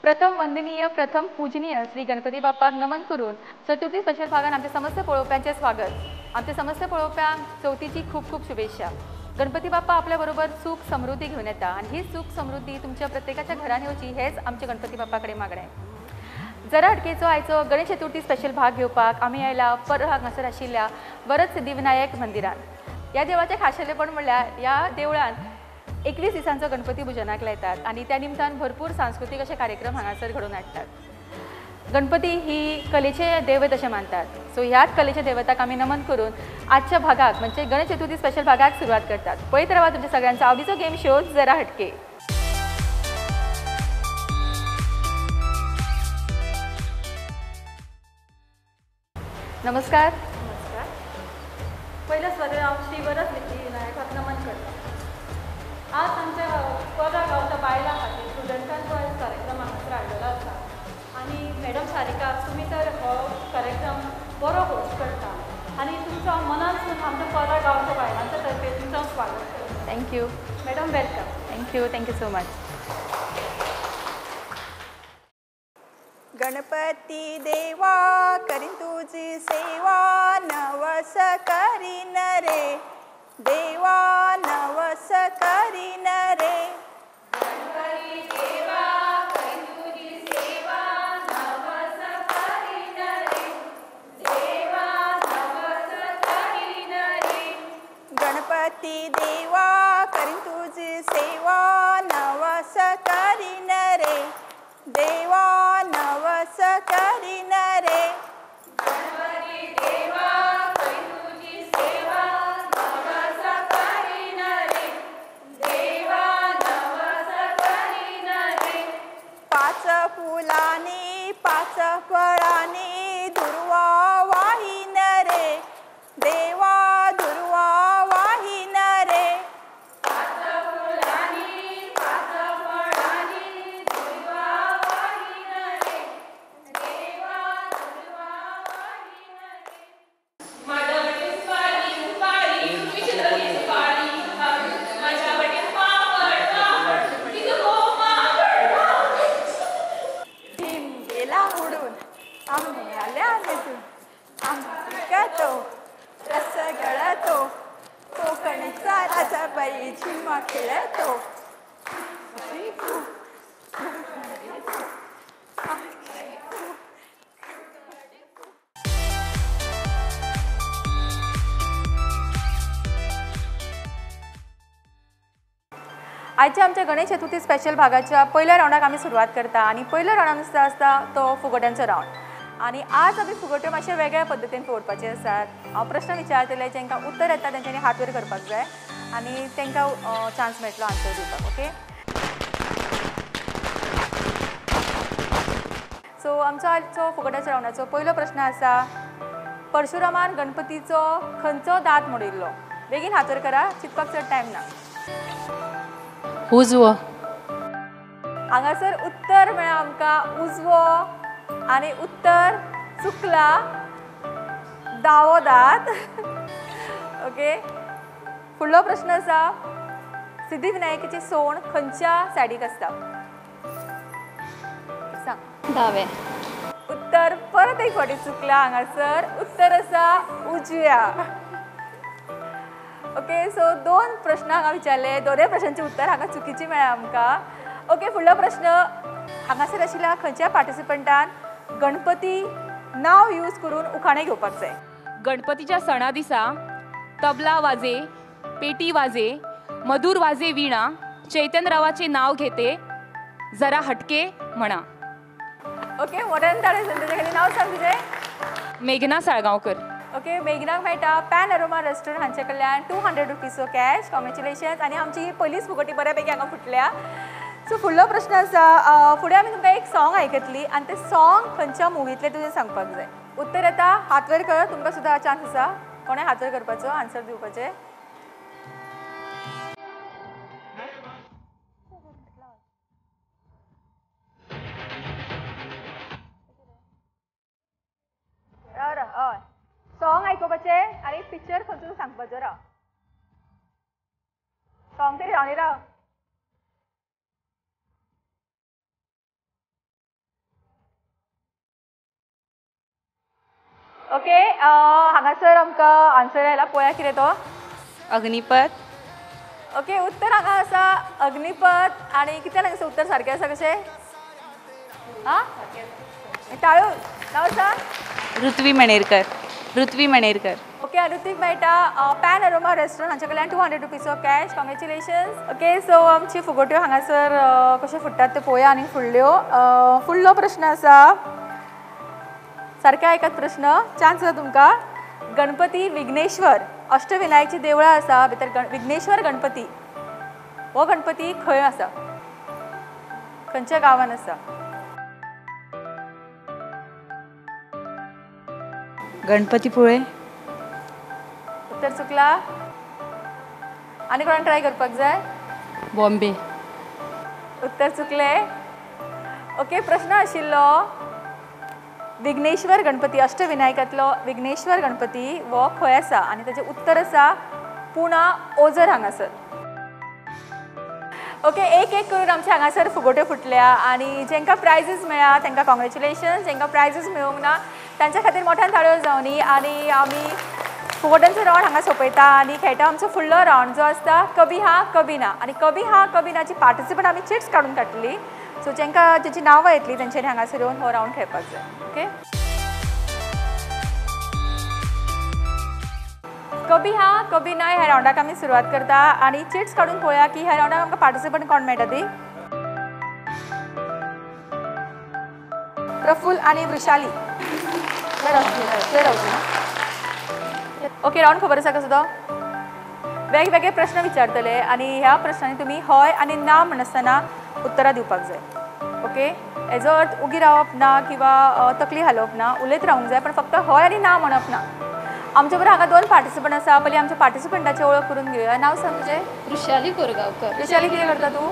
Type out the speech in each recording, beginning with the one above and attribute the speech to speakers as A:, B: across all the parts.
A: प्रथम वंदनीय प्रथम पूजनीय श्री गणपती बाप्पाक नमन करून चतुर्थी स्पेशल भागान आमचे समस्त पळोवप्यांचे स्वागत। आमचे समस्त पळोवप्यांक चवथीची खूब खूब शुभेच्छा। गणपती बाप्पा आपल्या बरोबर सुख समृद्धी घेवन येता आनी ही सुख समृद्धी तुमच्या प्रत्येकाच्या घरान येवची हेच आमचे गणपती बाप्पा कडेन मागणें। जरा हटकेचो आयचो गणेश चतुर्थी स्पेशल भाग घेवपाक आमी आयला परत हांगासर आशिल्ल्या वरद सिद्धिविनायक मंदिरान। ह्या देवळाचें खाशेलेपण म्हणल्यार ह्या देवळान 21 दिसांचो गणपती भुजनाक लायतात आनी त्या निमतान भरपूर सांस्कृतीक अशे कार्यक्रम हांगासर घडोवन हाडटात। गणपती ही कलेचे देवत अशें मानतात, सो ह्याच कलेच्या देवताक आमी नमन करून आजच्या भागाक म्हणजे गणेश चतुर्थी स्पेशल भागाक सुरवात करतात। पळयत रावा तुमच्या सगळ्यांचो आवडीचो गेम शो जरा हटके। नमस्कार।
B: नमस्कार। पयले सुवातेर हांव श्री वरद सिद्धिविनायकाक नमन करता। आज आमच्या पर्रा गांवच्या बायलां खातीर स्टुडंटांचो आयज कार्यक्रम हांगासर हाडलेलो आसा आनी मॅडम सारिका तुमी तर हो कार्यक्रम बरो होस्ट करता आनी तुमचो हांव मनानसून आमच्या पर्रा गांवच्या बायलांच्या तर्फे तुमचो हांव स्वागत करता।
A: Thank you
B: madam, welcome.
A: Thank you, thank you so much.
C: Ganpati देवा करीन तुझी सेवा नवस करीन रे देवा नवस करीन रे।
D: गणपती देवा करीन तुझी सेवा नवस करीन रे देवा नवस करीन रे।
C: गणपती देवा करीन तुझी सेवा नवस करीन रे देवा नवस करीन रे।
D: गणपती देवा करीन तुझी सेवा नवस करीन रे देवा नवस करीन रे।
C: पाच फुलांनी पाच फळांनी दुर्वा वाहीन रे देवा दुर्वा वाहीन रे।
D: पाच फुलांनी पाच फळांनी दुर्वा वाहीन रे देवा दुर्वा वाहीन रे। माझ्या वाटेन सुपारी सुपारी विचित्र सुपारी माझ्या वाटेन पापड पापड इथं पापड पापड।
C: भीम गेला उडून आम्ही आल्या निजून आम्हा पिकतो रस गळतो कोकणचा राजा बाई झिम्मा खेळतो।
A: आजच्या आमच्या गणेश चतुर्थी स्पेशल भागाच्या पयल्या रावंडाक आमी सुरवात करता आनी पयलो रावंड आसता तो फुगोट्यांचो रावंड। आनी आज आमी फुगोट्यो मातशे वेगळ्या पद्दतीन फोडपाचे आसात। हांव प्रश्न विचारतले, जांकां उत्तर येता तेंच्यांनी हात वयर करपाक जाय आनी तांकां चान्स मेळटलो आन्सर दिवपाक। ओके, सो आमचो आजचो फुगोट्याचो रावंडाचो पयलो प्रश्न आसा, परशुरामान गणपतीचो खंयचो दांत मोडिल्लो? बेगीन हात वयर करा, चिंतपाक चड टायम ना।
E: उजवो।
A: हांगासर उत्तर मेळ्ळा आमकां उजवो आनी उत्तर चुकला, दावो दांत। ओके, फुडलो प्रश्न आसा, सिद्धिविनायकाची सोण खंयच्या सायडीक आसता? सांग।
E: दावे।
A: उत्तर परत एक फावटी चुकला, हांगासर उत्तर आसा उजव्या। ओके, सो दोन प्रश्न हांगा विचारले, दोनूय प्रश्नांचे उत्तर हांगा चुकीचे मेळ्ळा आमकां। ओके, फुडलो प्रश्न, हांगासर आशिल्ल्या खंयच्या पार्टिसिपंटान गणपती नांव यूज करून उखाणें घेवपाक जाय?
F: गणपतीच्या सणा दिसा तबला वाजे, पेटी वाजे, मधुर वाजे वीणा, चैतन्यरावाचे नाव घेते, जरा हटके म्हणा।
A: ओके, मोठ्यान ताळयो तांचे खातीर। नांव सांग तुजें?
F: मेघना साळगांवकर।
A: ओके, मेघनाक मेळटा पॅन अरोमा रेस्टॉरंट हांचे कडल्यान 200 रुपीजचो कॅश। कॉंग्रेच्युलेशन्स। आनी आमची ही पयलीच फुगोटी बऱ्यापैकी हांगा फुटल्या। सो फुडलो प्रश्न आसा, फुडें आमी तुमकां एक सॉंग आयकतली आनी तें सॉंग खंयच्या मुवींतलें तुवें सांगपाक जाय। उत्तर येता, हात वयर कर, तुमकां सुद्दां चान्स आसा कोणें हात वयर करपाचो, आन्सर दिवपाचें। हय, सॉंग आयकुपाचें आनी पिक्चर खंयचो सांगपाचो। राव, सॉंग तरी रावनी राव। ओके हांगासर आमकां आन्सर आयला पळोवया कितें तो.
F: अग्निपथ.
A: ओके उत्तर हांगा आसा अग्निपथ. आनी कितें हांगासर उत्तर सारकें आसा कशें? आं टाळो. नांव आसा
F: ऋत्वी मणेरकर. ऋत्वी मणेरकर.
A: ओके ऋत्वीक मेळटा पॅन अरोमा रेस्टॉरंट हांच्या कडल्यान 200 रुपीजचो कॅश. कॉंग्रेच्युलेशन्स. ओके सो आमची फुगोट्यो हांगासर कश्यो फुट्टात त्यो पळोवया. आनी फुडल्यो फुडलो प्रश्न आसा, सारकें आयकात प्रश्न, चान्स आसा तुमकां. गणपती विघ्नेश्वर अष्टविनायकची देवळां आसा भितर विघ्नेश्वर गणपती हो गणपती खंय आसा, खंयच्या गांवान आसा?
E: गणपतीपुळे.
A: उत्तर चुकला. आनी कोणाक ट्राय करपाक जाय?
F: बॉम्बे.
A: उत्तर चुकलें. ओके प्रश्न आशिल्लो विघ्नेश्वर गणपती अष्टविनायकांतलो विघ्नेश्वर गणपती हो खंय आसा आनी ताचें उत्तर आसा पुणा ओझर हांगासर. ओके एक एक करून आमचे हांगासर फुगोट्यो फुटल्या आनी जांकां प्रायजीस मेळ्ळा तांकां कॉंग्रेच्युलेशन्स, जांकां प्रायजीस मेळूंक ना तांच्या खातीर मोठ्यान ताळयो जावनी. आनी आमी फुगोट्यांचो रावंड हांगा सोंपयता आनी खेळटा आमचो फुडलो रावंड जो आसता कभी हा कभी ना. आनी कभी हा कभी नाची पार्टिसिपंट आमी चिट्स काडून काडटली. सो जांकां जेची नांवां येतली तेंच्यांनी हांगासर येवन हो रावंड खेळपाक जाय. ओके कभी हा कभी ना ह्या रावंडाक आमी सुरवात करता आनी चिट्स काडून पळोवया की ह्या रावंडाक आमकां पार्टिसिपंट कोण मेळटा ती. प्रफुल्ल आनी वृशाली. ओके रावंड खबर आसा कसो तो? वेगवेगळे प्रश्न विचारतले आनी ह्या प्रश्नांनी तुमी हय आनी ना म्हणनासतना उत्तरां दिवपाक जाय. ओके हेजो अर्थ उगी रावप ना किंवा तकली हालोवप ना, उलयत रावंक जाय पण फक्त हय आनी ना म्हणप ना. आमचे बरोबर हांगा दोन पार्टिसिपंट आसा. पयलीं आमच्या पार्टिसिपंटाची वळख करून घेवया. नांव सांग तुजें?
G: वृशाली कोरगांवकर.
A: वृशाली कितें करता तूं?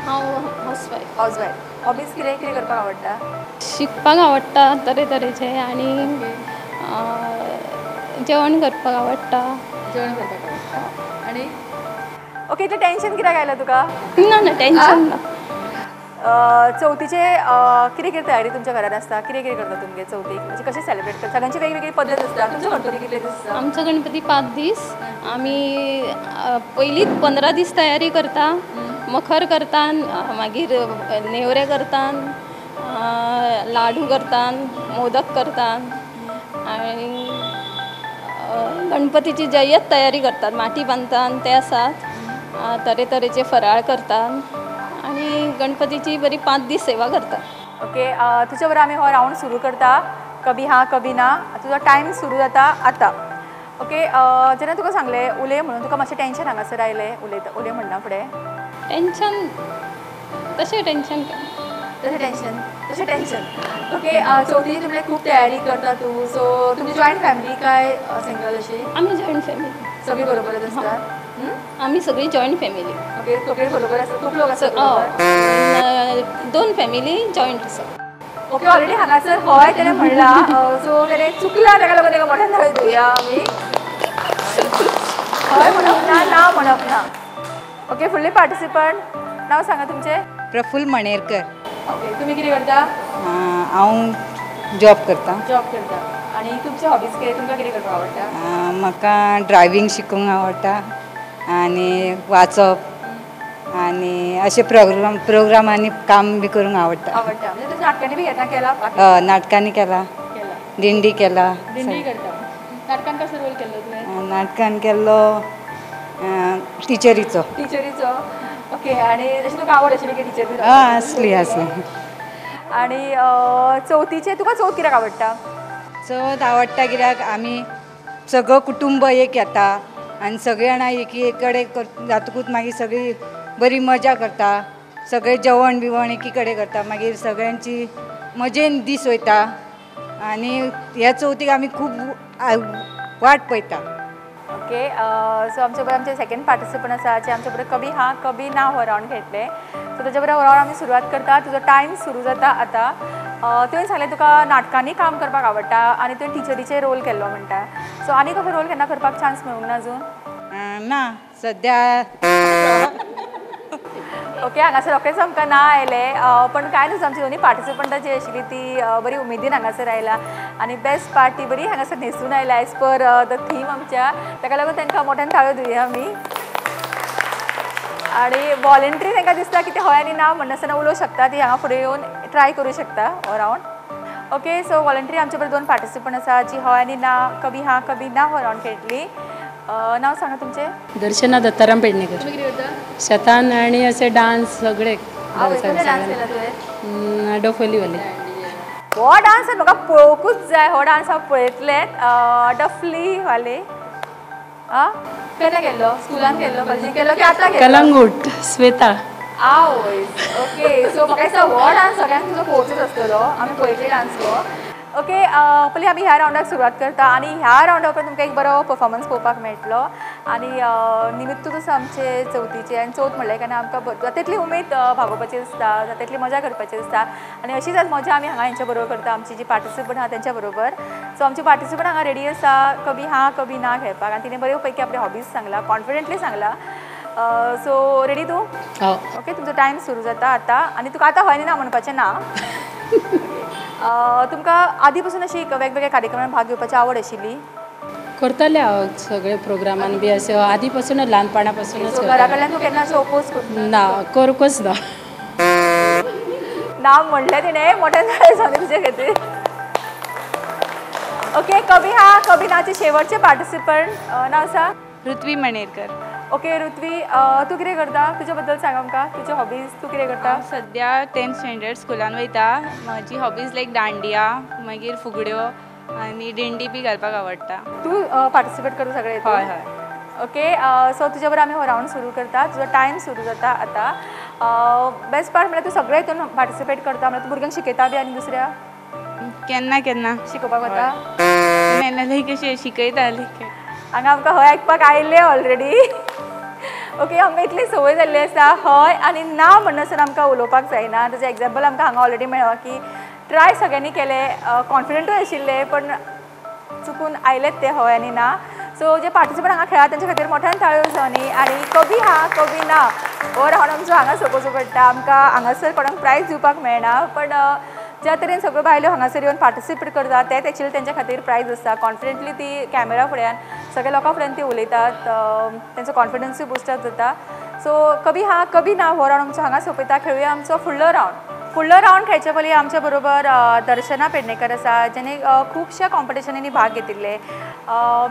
G: हांव हावसवायफ.
A: हावसवायफ. हॉबीज कितें कितें करपाक आवडटा?
G: शिकपाक आवडटा तरेतरेचे आनी जेवण करपाक आवडटा.
A: जेवण करपाक आवडटा. आनी ओके इतलें टेंशन कित्याक आयलां तुका?
G: ना ना टेंशन ना.
A: चवथीचे कितें कितें तयारी तुमच्या घरांत आसता, कितें कितें करता तुमगे चवथीक, म्हणजे कशें सेलिब्रेट करता? सगळ्यांची वेगवेगळी पद्दत आसता. तुमचो गणपती कितले दीस आसता?
G: आमचो गणपती 5 दीस. आमी पयलींच 15 दीस तयारी करता. मखर करता, मागीर नेवरे करता, लाडू करता, मोदक करता आनी गणपतीची जयत तयारी करतात. माटी बांदतात ते आसात, तरेतरेचे फराळ करतात आनी गणपतीची बरी 5 दीस सेवा करतात.
A: ओके तुजे बरोबर आमी हो रावंड सुरू करता कभी हा कभी ना. तुजो टायम सुरू जाता आतां. ओके जेन्ना तुका सांगलें उलय म्हणून तुका मातशें टेंशन हांगासर आयलें उलयता उलय म्हणना फुडें?
G: टेंशन तशें टेंशन
A: तशें टेंशन तशें टेंशन. ओके चवथीची तुमचे खूब तयारी करता तूं, सो तुमची जॉयंट फॅमिली काय सिंगल अशी?
G: आमी जॉयंट फॅमिली.
A: सगळी बरोबरच आसता?
G: आमी सगळी जॉयंट फॅमिली.
A: ओके सगळी बरोबर आसता? खूब लोक आसता?
G: 2 फॅमिली जॉयंट आसा.
A: ओके ऑलरेडी हांगासर हय तेणें म्हणलां, सो तेणें चुकलां ताका लागून ताका मोठ्यान ताळयो दिवया आमी. हय म्हणप ना, ना म्हणप ना. ओके फुडले पार्टिसिपंट नांव सांगा तुमचें?
E: प्रफुल्ल मणेरकर.
A: ओके तुमी कितें करता?
E: हांव जॉब करता.
A: जॉब करता. आनी तुमचे हॉबीज कितें, तुमकां कितें करपाक आवडटा?
E: म्हाका ड्रायव्हींग शिकूंक आवडटा आनी वाचप आनी अशे प्रोग्रामांनी काम बी करूंक आवडटा.
A: आवडटा म्हणजे तुमी नाटकांनी बी येता केला?
E: हय नाटकांनी केला, दिंडी केला.
A: दिंडी करता. नाटकान कसो रोल केल्लो तुवें?
E: नाटकान केल्लो टिचरीचो.
A: टिचरीचो. ओके आनी अशें तुका आवड आशिल्ली की टिचरी?
E: हय आसली आसली.
A: आनी चवथीचें तुका चवथ कित्याक आवडटा?
E: चवथ आवडटा कित्याक आमी सगळो कुटुंब एक येता आनी सगळीं जाणां एकी कडेन जातकूच मागीर सगळी बरी मजा करता, सगळें जेवण बिवण एकी कडेन करता, मागीर सगळ्यांची मजेन दीस वयता आनी ह्या चवथीक आमी खूब वाट पळयता.
A: ओके सो आमचे बरोबर आमचे सेकंड पार्टिसिपंट आसा जे आमचे बरोबर कभी हा कभी ना हो रावंड खेळटले. सो ताच्या बरोबर हो रावंड आमी सुरवात करता. तुजो टायम सुरू जाता आतां. तुवें सांगलें तुका नाटकांनी काम करपाक आवडटा आनी तुवें टिचरीचे रोल केल्लो म्हणटा, सो आनी कसो रोल केन्ना करपाक चान्स मेळूंक ना अजून?
E: ना सद्या.
A: ओके हांगासर रोखडेंच आमकां ना आयलें, पण कांय न्हू, आमची दोनी पार्टिसिपंटां जी आशिल्ली ती बरी उमेदीन हांगासर आयला आनी बेस्ट पार्ट ती बरी हांगासर न्हेसून आयल्या एज पर the theme आमच्या, ताका लागून तांकां मोठ्यान ताळयो दिवया आमी. आनी वॉलंटरी तांकां दिसता की ते हय आनी ना म्हणनासतना उलोवंक शकता, ती हांगा फुडें येवन ट्राय करूं शकता हो रावंड. ओके, सो वॉलंटरी आमचे बरोबर 2 पार्टिसिपंट आसा जी हय आनी ना, कभी हां कभी ना हो रावंड खेळटली. नाव सांगा तुमचें.
H: दर्शना दत्ताराम पेडणेकर. शेतान आनी असे डान्स सगळे.
A: डान्स केला तुवें?
H: डफलीवाले.
A: हो डान्स म्हाका पळोवंकूच जाय, हो डान्स हांव पळयतलें. डफली वाले केन्ना केल्लो? स्कुलान केल्लो, कॉलेजीन केल्लो की आतां केल्लो?
H: कलंगूट श्वेता.
A: आवय, ओके. सो म्हाका दिसता हो डान्स सगळ्यांक तुजो पळोवचोच आसतलो, आमी पळयतले डान्स हो. ओके, पयलीं आमी ह्या रावंडाक सुरवात करता आनी ह्या रावंडा उपरांत तुमकां एक बरो परफॉर्मन्स पळोवपाक मेळटलो. आनी निमित्तूच आसा आमचे चवथीचें, आनी चवथ म्हणलें काय आमकां जाता तितली उमेद भागोवपाची आसता, जाता तितली मजा करपाची आसता आनी अशीच आज मजा आमी हांगा हेंच्या बरोबर करता, आमची जी पार्टिसिपंट आहा तेंच्या बरोबर. सो आमची पार्टिसिपंट हांगा रेडी आसा कभी हां कभी ना खेळपाक आनी तिणें बरे पैकी आपले हॉबीज सांगला, कॉन्फिडंटली सांगला. सो रेडी तूं? ओके, तुमचो टायम सुरू जाता आतां आनी तुका आतां हय ना म्हणपाचें ना. तुमकां आदी पासून अशी वेगवेगळ्या कार्यक्रमांत भाग घेवपाची आवड आशिल्ली?
H: करताले हांव सगळे प्रोग्रामान बी अशें आदी पासूनच, ल्हानपणा पासूनच.
A: घरा कडल्यान तूं केन्ना अशें ओपोज करता?
H: ना, करूंकच ना.
A: ना म्हणलें तिणें, मोठ्यान जालें सांगलें तुजे खातीर. ओके, कभी हां कभी नाचे शेवटचे पार्टिसिपंट नाव आसा?
D: ऋत्वी मणेरकर.
A: ओके ऋत्वी, तूं कितें करता? तुजे बद्दल सांग आमकां, तुजे हॉबीज, तूं कितें करता?
D: सद्या 10th standard स्कुलान वयता. म्हजी हॉबीज लायक दांडिया, मागीर फुगड्यो आनी दिंडी बी घालपाक आवडटा.
A: तूं पार्टिसिपेट करता सगळें?
D: हय हय.
A: ओके, सो तुजे बरोबर आमी हो रावंड सुरू करता, तुजो टायम सुरू जाता आतां. बेस्ट पार्ट म्हळ्यार तूं सगळें हितून पार्टिसिपेट करता, म्हळ्यार तूं भुरग्यांक शिकयता बी आनी दुसऱ्या?
D: केन्ना केन्ना
A: शिकोवपाक वता?
D: लायक अशें शिकयता लायक.
A: हांगा आमकां हय आयकपाक आयिल्लें ऑलरेडी. ओके, आमकां इतली संवय जाल्ली आसा हय आनी ना म्हणनासतना आमकां उलोवपाक जायना. ताचें एग्जाम्पल आमकां हांगा ऑलरेडी मेळ्ळो की ट्राय सगळ्यांनी केलें, कॉन्फिडंटूय आशिल्ले, पण चुकून आयलेच ते हय आनी ना. सो जे पार्टिसिपंट हांगा खेळा तेंच्या खातीर मोठ्यान ताळयो जावनी. आनी कभी हां कभी ना हो रावंड आमचो हांगा सोंपोवचो पडटा. आमकां हांगासर कोणाक प्रायज दिवपाक मेळना, पण ज्या तरेन सगळ्यो बायलो हांगासर येवन पार्टिसिपेट करता तेंच एक्चुअली तेंच्या खातीर प्रायज आसता. कॉन्फिडंटली ती कॅमेरा फुड्यान सगळ्या लोकां फुड्यान ती उलयतात, तेंचो कॉन्फिडन्सूय बुस्टअप जाता. सो कभी हां कभी ना हो रावंड आमचो हांगा सोंपयता. खेळुया आमचो फुडलो रावंड. फुडलो रावंड खेळचे पयलीं आमच्या बरोबर दर्शना पेडणेकर आसा, जेणे खुबश्या कॉम्पिटिशनांनी भाग घेतिल्ले.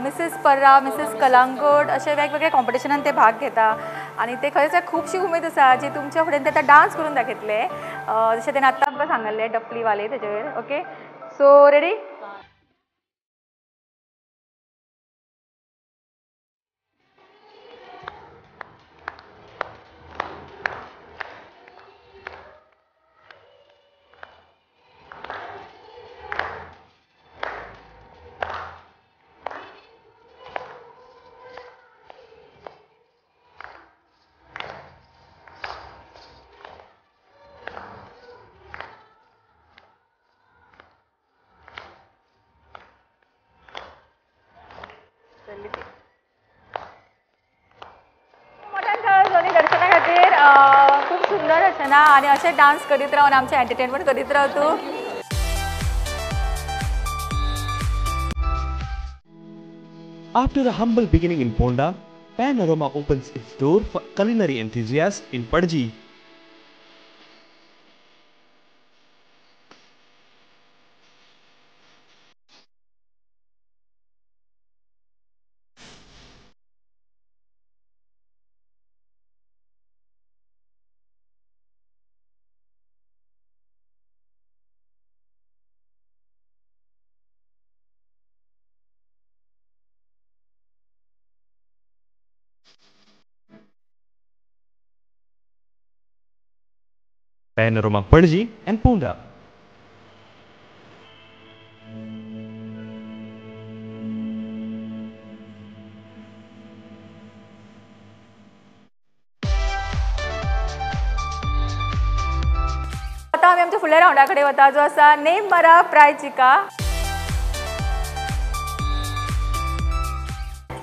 A: मिसीस पर्रा, मिसीस कलांगूट अशे वेगवेगळ्या कॉम्पिटिशनान ते भाग घेता आनी ते खरेंच खुबशी उमेद आसा जी तुमच्या फुड्यान ते आतां डान्स करून दाखयतले, जशें तेणें आत्तां आमकां सांगल्लें डफलीवाले तेजेर. Okay, so ready? दर्शना खातीर खूब सुंदर रचना आनी अशें डान्स करीत रावन आमचें एंटरटेनमेंट करीत राव तूं.
I: After a humble beginning in Ponda, Panorama opens its door for culinary enthusiasts in Panaji. Panorama Panaji and Ponda.
A: आतां आमी आमच्या फुडल्या रावंडा कडेन वता, जो आसा नेम मारा प्रायज जिका.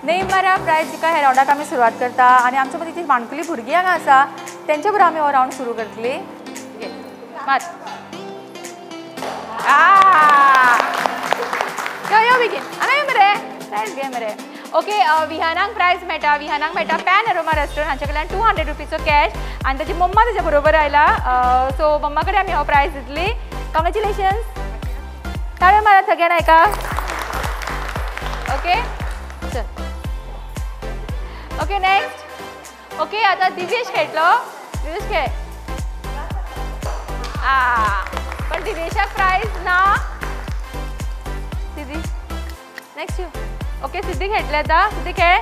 A: नेम मारा प्रायज जिका ह्या रावंडाक आमी सुरवात करता आनी आमच्या मदीं जी माणकुली भुरगीं हांगा आसा तेंच्या बरोबर आमी हो रावंड सुरू करतली. मार. यो यो बेगीन हांगा यो मरे, प्रायज घे मरे. ओके, विहानाक प्रायज मेळटा. विहानाक मेळटा पॅन अरोमा रेस्टॉरंट हांच्या कडल्यान 200 रुपीचो कॅश आनी ताची मम्मा ताच्या बरोबर आयला. सो मम्मा कडेन आमी हो प्रायज दितली. कॉंग्रेच्युलेशन्स. ताळयो मारात सगळ्यांना एका. ओके चल. Okay next. Okay आता दिव्येश खेळटलो. दिव्येश खेळ. आ पण दिव्येशाक प्रायज ना. Siddhi next you. Okay Siddhi खेळटले आता. सिद्धी खेळ.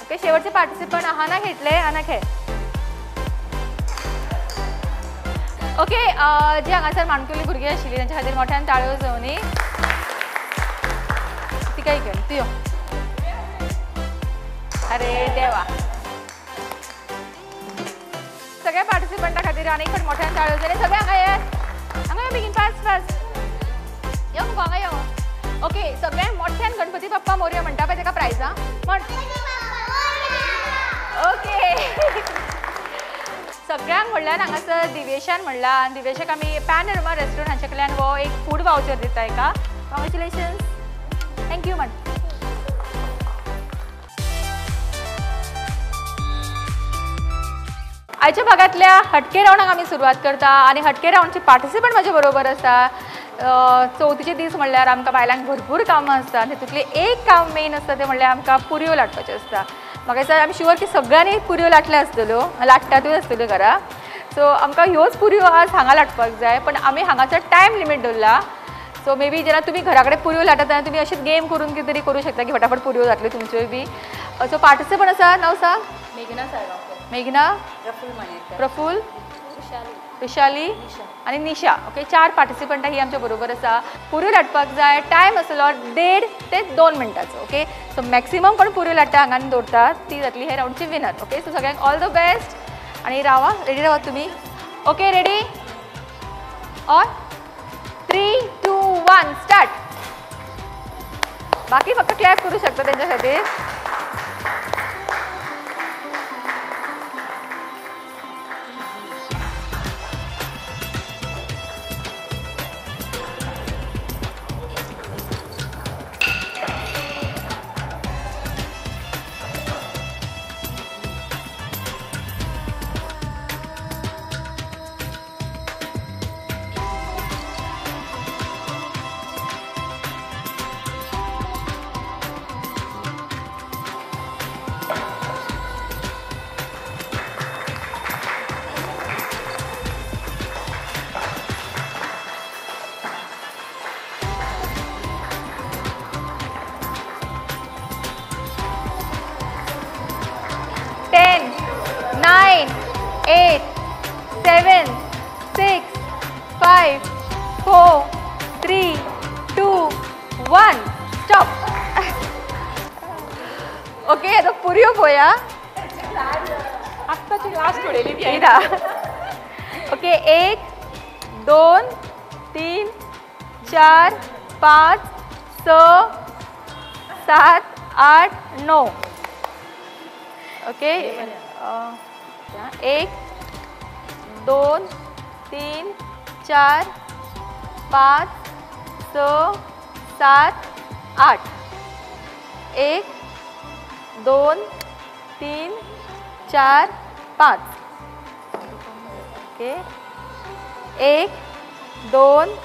A: ओके शेवटचे पार्टिसिपंट आहाना खेळटले. आहाना खेळ. ओके जी हांगासर माणकुली भुरगीं आशिल्ली तांच्या खातीर मोठ्यान ताळयो जावनी. तिकाय घेवन तूं यो. अरे देवा, सगळ्या पार्टिसिपंटा खातीर आनी एक मोठ्यान ताळयो जाले. सगळे हांगा येयात, हांगा यो बेगीन, फास्ट फास्ट यो मुगो, हांगा यो. ओके सगळ्यांक मोठ्यान गणपती बाप्पा मोरया म्हणटा पळय ताका प्रायज. आं म्हण. ओके सगळ्यांक म्हणल्यार हांगासर दिव्येशान म्हणला आनी दिव्येशाक आमी पॅन अरोमा रेस्टॉरंट हांच्या कडल्यान हो एक फूड वावचर दिता एका. कॉंग्रेच्युलेशन्स, thank you म्हण. आयच्या भागांतल्या हटके रावंडाक आमी सुरवात करता आनी हटके रावंडचे पार्टिसिपंट म्हाजे बरोबर आसा. चवथीचे दीस म्हणल्यार आमकां बायलांक भरपूर कामां आसता. तितूंतलें एक काम मेन आसता तें म्हणल्यार आमकां पुरयो लाटपाच्यो आसता. म्हाका दिसता आमी शुअर की सगळ्यांनी पुरयो लाटल्या आसतल्यो, लाट्टातूय आसतल्यो घरा. सो आमकां ह्योच पुरयो आज हांगा लाटपाक जाय, पण आमी हांगासर टायम लिमीट दवरला. सो मे बी जेन्ना तुमी घरा कडेन पुरयो लाटता तेन्ना तुमी अशीच गेम करून कितें तरी करूं शकता की फटाफट पुरयो जातल्यो तुमच्योय बी. सो पार्टिसिपंट आसा, नांव सांग.
D: मेघना साळगांवकर.
A: मेघना,
D: प्रफुल्ल मणेरकर,
A: प्रफुल्ल, विशाली आनी निशा. ओके 4 पार्टिसिपंटां ही आमच्या बरोबर आसा. पुरयो लाटपाक जाय. टायम आसलो 1.5 ते 2 मिनटाचो. ओके सो मॅक्सिमम कोण पुरयो लाट्टा हांगान दवरता ती जातली हे रावंडची विनर. ओके सो सगळ्यांक ऑल the best आनी रावा, रेडी रावात तुमी. Okay ready on 3 2 1 start. बाकी फक्त क्लॅप करू शकता त्यांच्या खातीर. 9 8 7 6 5 4 3 2 1 स्टॉप. ओके आता पुरयो पळोवया.
F: आत्ताची लास्ट उडयली ती.
A: Okay 1 2 3 4 5 6 7 8 9. Okay 1 2 3 4 5 6 7 8. 1 2 3 4 5. Okay 1 2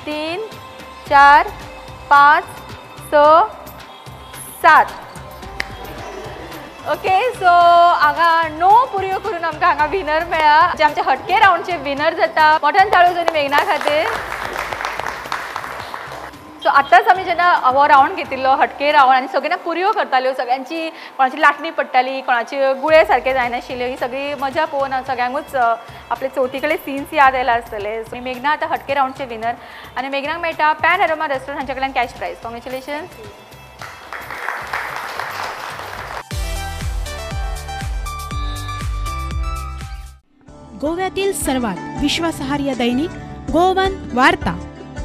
A: 3 4 5 6 7. Okay so हांगा 9 पुरयो करून आमकां हांगा विनर मेळ्ळा, जे आमचे हटके रावंडचे विनर जाता. मोठ्यान ताळयो जावनी मेघना खातीर. सो आतांच आमी जेन्ना हो रावंड घेतिल्लो हटके रावंड आनी सगळ्यांना पुरयो करताल्यो, सगळ्यांची कोणाची लाटणी पडटाली, कोणाची गुळे सारके जायनाशिल्ले, ही सगळी मजा पळोवन सगळ्यांकूच आपले चवथी कडेन सीन्स याद आयला आसतले. सो मेघना आतां हटके रावंडचे विनर आनी मेघनाक मेळटा पॅन अरोमा रेस्टॉरंट हांच्या कडल्यान कॅश प्रायज. कॉंग्रेच्युलेशन्स.
J: गोव्यातील सर्वात विश्वासार्ह दैनिक गोवन वार्ता,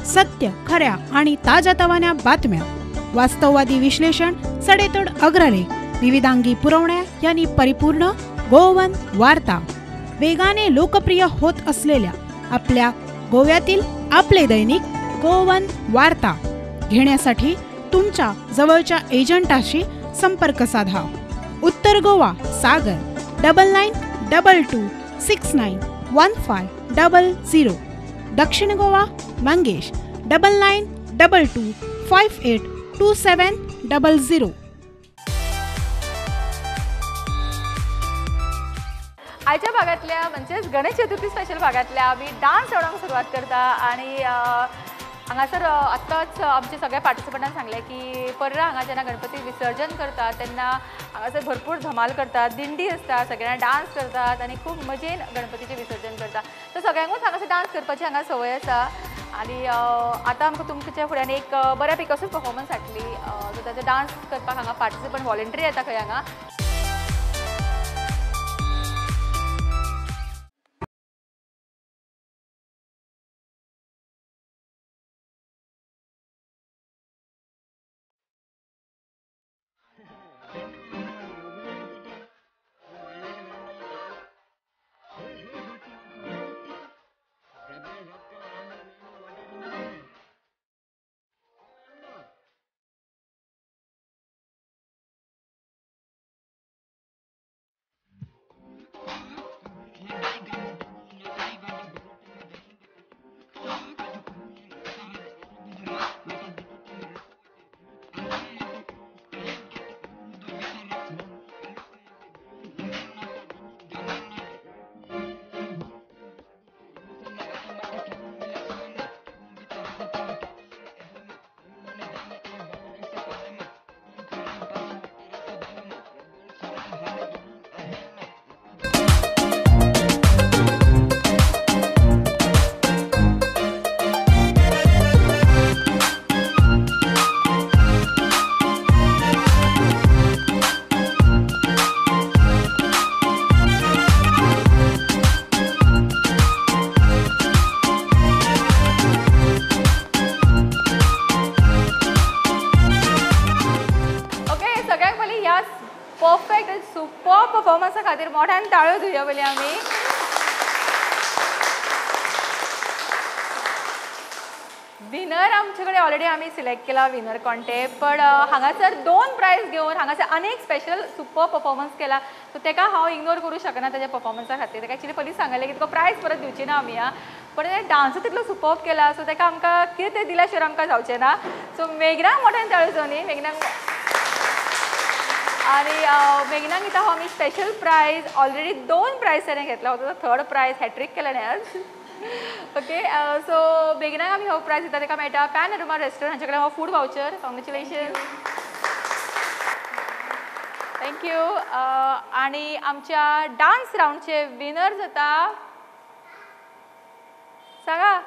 J: सत्य, खऱ्या आणि ताज्यातवान्या बातम्या, वास्तववादी विश्लेषण, सडेतोड अग्रलेख, विविधांगी पुरवण्या यांनी परिपूर्ण गोवन वार्ता. वेगाने लोकप्रिय होत असलेल्या आपल्या गोव्यातील आपले दैनिक गोवन वार्ता घेण्यासाठी तुमच्या जवळच्या एजंटाशी संपर्क साधा. उत्तर गोवा सागर 9922 69 1500. दक्षिण गोवा मंगेश 9922 58 2700.
A: आयच्या भागातल्या म्हणजेच गणेश चतुर्थी स्पेशल भागातल्या आमी डान्स रावंडाक सुरवात करता आनी हांगासर आत्ताच आमच्या सगळ्या पार्टिसिपंटान सांगलें की पर्रा हांगा जेन्ना गणपती विसर्जन करतात तेन्ना हांगासर भरपूर धमाल करतात, दिंडी आसता, सगळ्यांना डान्स करतात आनी खूब मजेन गणपतीचें विसर्जन करतात. सो सगळ्यांकूच हांगासर डान्स करपाची हांगा संवय आसा आनी आतां आमकां तुमच्या फुड्यान एक बऱ्या पैकी असोच परफॉर्मन्स हाडली. सो ताचो डान्स करपाक हांगा पार्टिसिपंट वॉलंटरी येता खंय हांगा. परफॉर्मन्सा खातीर मोठ्यान ताळयो दिवया पयलीं आमी. विनर आमचे कडेन ऑलरेडी आमी सिलेक्ट केला विनर कोण ते, पण हांगासर 2 प्रायज घेवन हांगासर अनेक स्पेशल सुपर परफॉर्मन्स केला. सो तेका हांव इग्नोर करूं शकना ताच्या परफॉर्मन्सा खातीर. तेका एक्चुअली पयलीं सांगलें की तुका प्रायज परत दिवची ना आमी आं, पण तेणें डान्सूय तितलो सुपर्ब केला. सो तेका आमकां कितें तें दिल्या शिवाय आमकां जावचें ना. सो मेघनाक मोठ्यान ताळयो जावं न्ही मेघनाक. आनी मेघनाक दिता हांव आमी स्पेशल प्रायज. ऑलरेडी 2 प्रायज ताणें घेतला होतो, थर्ड प्रायज हॅट्रीक केला न्ही आज. ओके सो मेघनाक आमी हो प्रायज दिता, ताका मेळटा पॅनोरमा रेस्टॉरंट हांचे कडेन हो food voucher. Congratulation, thank you. आनी आमच्या डान्स रावंडचे विनर जाता सांगा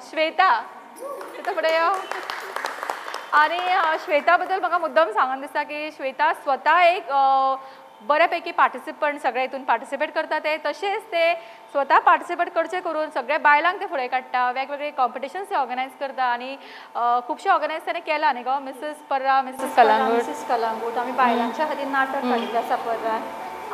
A: श्वेता. श्वेता फुडें यो. आनी श्वेता बद्दल म्हाका मुद्दम सांगन दिसता की श्वेता स्वता एक बऱ्यापैकी पार्टिसिपंट सगळे हितून पार्टिसिपेट करता ते, तशेंच ते स्वता पार्टिसिपेट करचे करून सगळ्या बायलांक ते फुडें काडटा, वेगवेगळे कॉम्पिटिशन्स ते ऑर्गनायज करता आनी खुबशे ऑर्गनायज ताणें केला न्ही गो. मिसेस पर्रा, मिसेस कलांगूट,
B: मिसेस कलांगूट आमी बायलांच्या खातीर नाटक काडिल्लें आसा पर्रान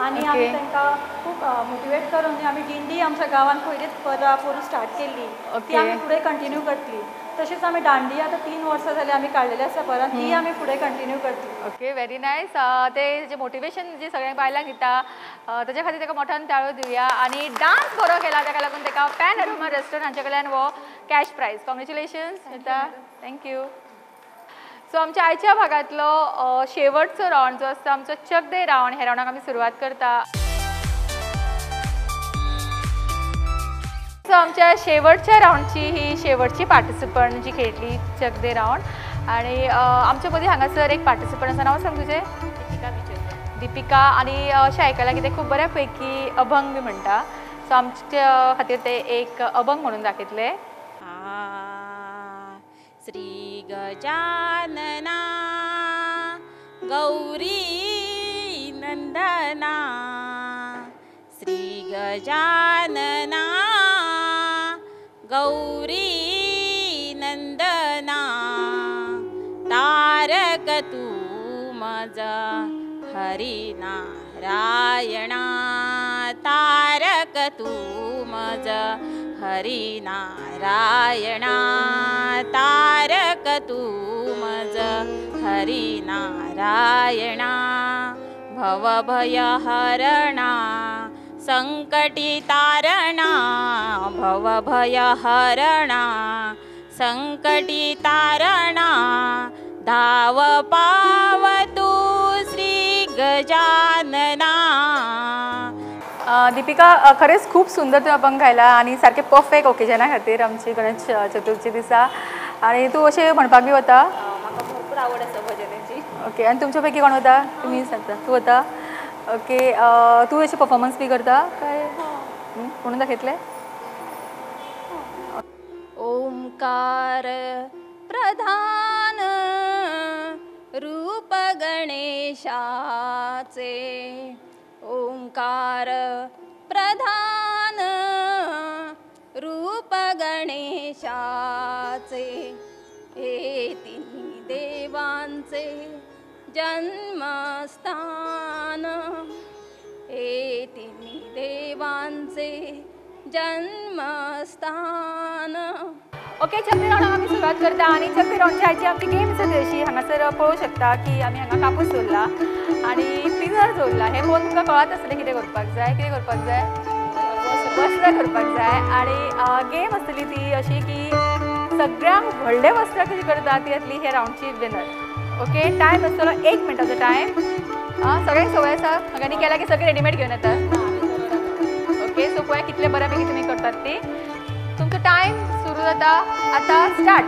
B: आनी आमी तांकां खूब मोटिवेट करून आमी दिंडी आमच्या गांवांत पयलींच पर्रा पोरूं स्टार्ट केल्ली, ती आमी फुडें कंटिन्यू करतली. तशेंच आमी दांडी आतां 3 वर्सां जालीं आमी काडलेली आसा परत, ती आमी फुडें कंटिन्यू करतली.
A: Okay, very nice. ते जे मोटिवेशन जे सगळ्या बायलांक दिता ताच्या खातीर ताका मोठ्यान ताळयो दिवया. आनी डान्स बरो केला ताका लागून ताका पॅनोरमा रेस्टॉरंट हांचे कडल्यान हो cash prize. Congratulations Shweta, thank you. So आमच्या आयच्या भागांतलो शेवटचो रावंड जो आसता आमचो चक दे रावंड, ह्या रावंडाक आमी सुरवात करता. सो आमच्या शेवटच्या रावंडची ही शेवटची पार्टिसिपंट जी खेळटली चक दे रावंड. आनी आमच्या मदीं हांगासर एक पार्टिसिपंट आसा, नांव सांग तुजें?
D: दीपिका विजय.
A: दीपिका. आनी अशें आयकलां की ते खूब बऱ्या पैकी अभंग बी म्हणटा, सो आमच्या खातीर ते एक अभंग म्हणून दाखयतले.
D: श्री गजानना गौरी नंदना, श्री गजानना गौरी नंदना, तारक तू मज हरि नारायणा, तारक तू मज हरी नारायणा तारक तू मज हरी नारायणा भवभयहरणा संकटी तारणा भवभयहरणा संकटी तारणा धाव पावतु श्री गजानना.
A: दीपिका खरेंच खूब सुंदर तुवें अभंग गायला आनी सारकें परफेक्ट ओकेजना खातीर आमची गणेश चतुर्थी दिसा. आनी तूं अशें म्हणपाक बी वता?
G: म्हाका भरपूर आवड आसा भजनाची.
A: ओके, आनी तुमच्या पैकी कोण वता? तुमी सांगता तूं वता? ओके, तूं अशें परफॉर्मन्स बी करता काय म्हणून दाखयतलें?
G: ओंकार प्रधान रूप गणेशाचे ओंकार प्रधान रूप गणेशाचे हे तिन्ही देवांचे जन्मस्थान हे तिन्ही देवांचे जन्मस्थान.
A: ओके, चक्री राउंडाक आमी सुरवात करता आनी चक्री राउंडची आयची आमची गेम आसा ती अशी हांगासर पळोवंक शकता की आमी हांगा कापूस दवरला आनी पिनर दवरला. हें पळोवन तुमकां कळत आसतलें कितें करपाक जाय, कितें करपाक जाय, वस्त्रां करपाक जाय. आनी गेम आसतली ती अशी की सगळ्यांक व्हडलें वस्त्रां कशी करता ती जातली हे राउंडची विनर. ओके, टायम आसतलो 1 मिनटाचो टायम. सगळ्यांक संवय आसा हांगांनी केला की सगळें रेडीमेड घेवन येतात. ओके, सो पळया कितले बऱ्या पैकी तुमी करतात ती. तुमचो टायम सुरू जाता आता. Start.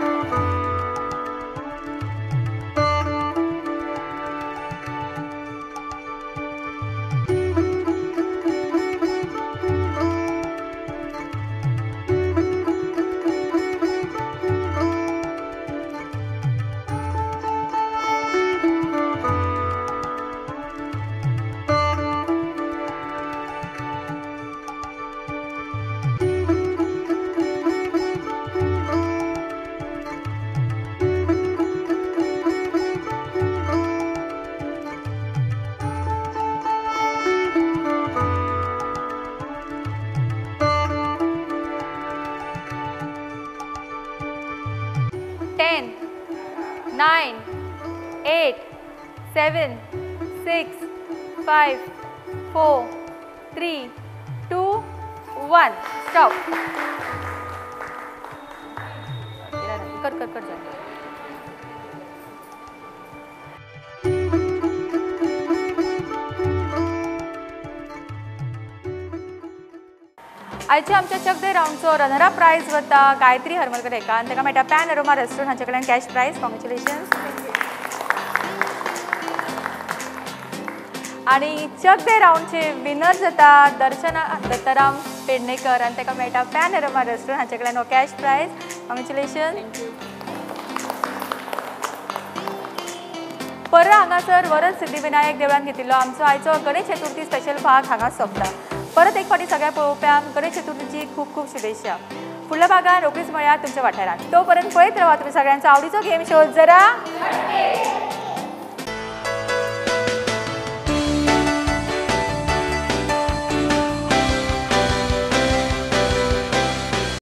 A: 10, 9, 8, 7, 6, 5, 4, 3, 2, 1. Stop. कर कर कर जाए. आयच्या आमच्या चक दे राउंडचो रनर अप प्रायज वता गायत्री हरमलकर हेका आनी ताका मेळटा पॅन अरोमा रेस्टॉरंट हांचे कडल्यान कॅश प्रायज. कॉंग्रेच्युलेशन्स. आनी चक दे राउंडचे विनर जाता दर्शना दत्ताराम पेडणेकर आनी ताका मेळटा पॅन अरोमा रेस्टॉरंट हांचे कडल्यान हो कॅश प्रायज. कॉंग्रेच्युलेशन. परत हांगासर वरद सिद्धिविनायक देवळान घेतिल्लो आमचो आयचो गणेश चतुर्थी स्पेशल भाग हांगा सोंपता. परत एक फावटी सगळ्या पळोवप्यांक गणेश चतुर्थीची खूब खूब शुभेच्छा. फुडल्या भागान रोखडीच मेळया तुमच्या वाठारांत. तोपर्यंत पळयत रावा तुमी सगळ्यांचो आवडीचो गेम शो जरा.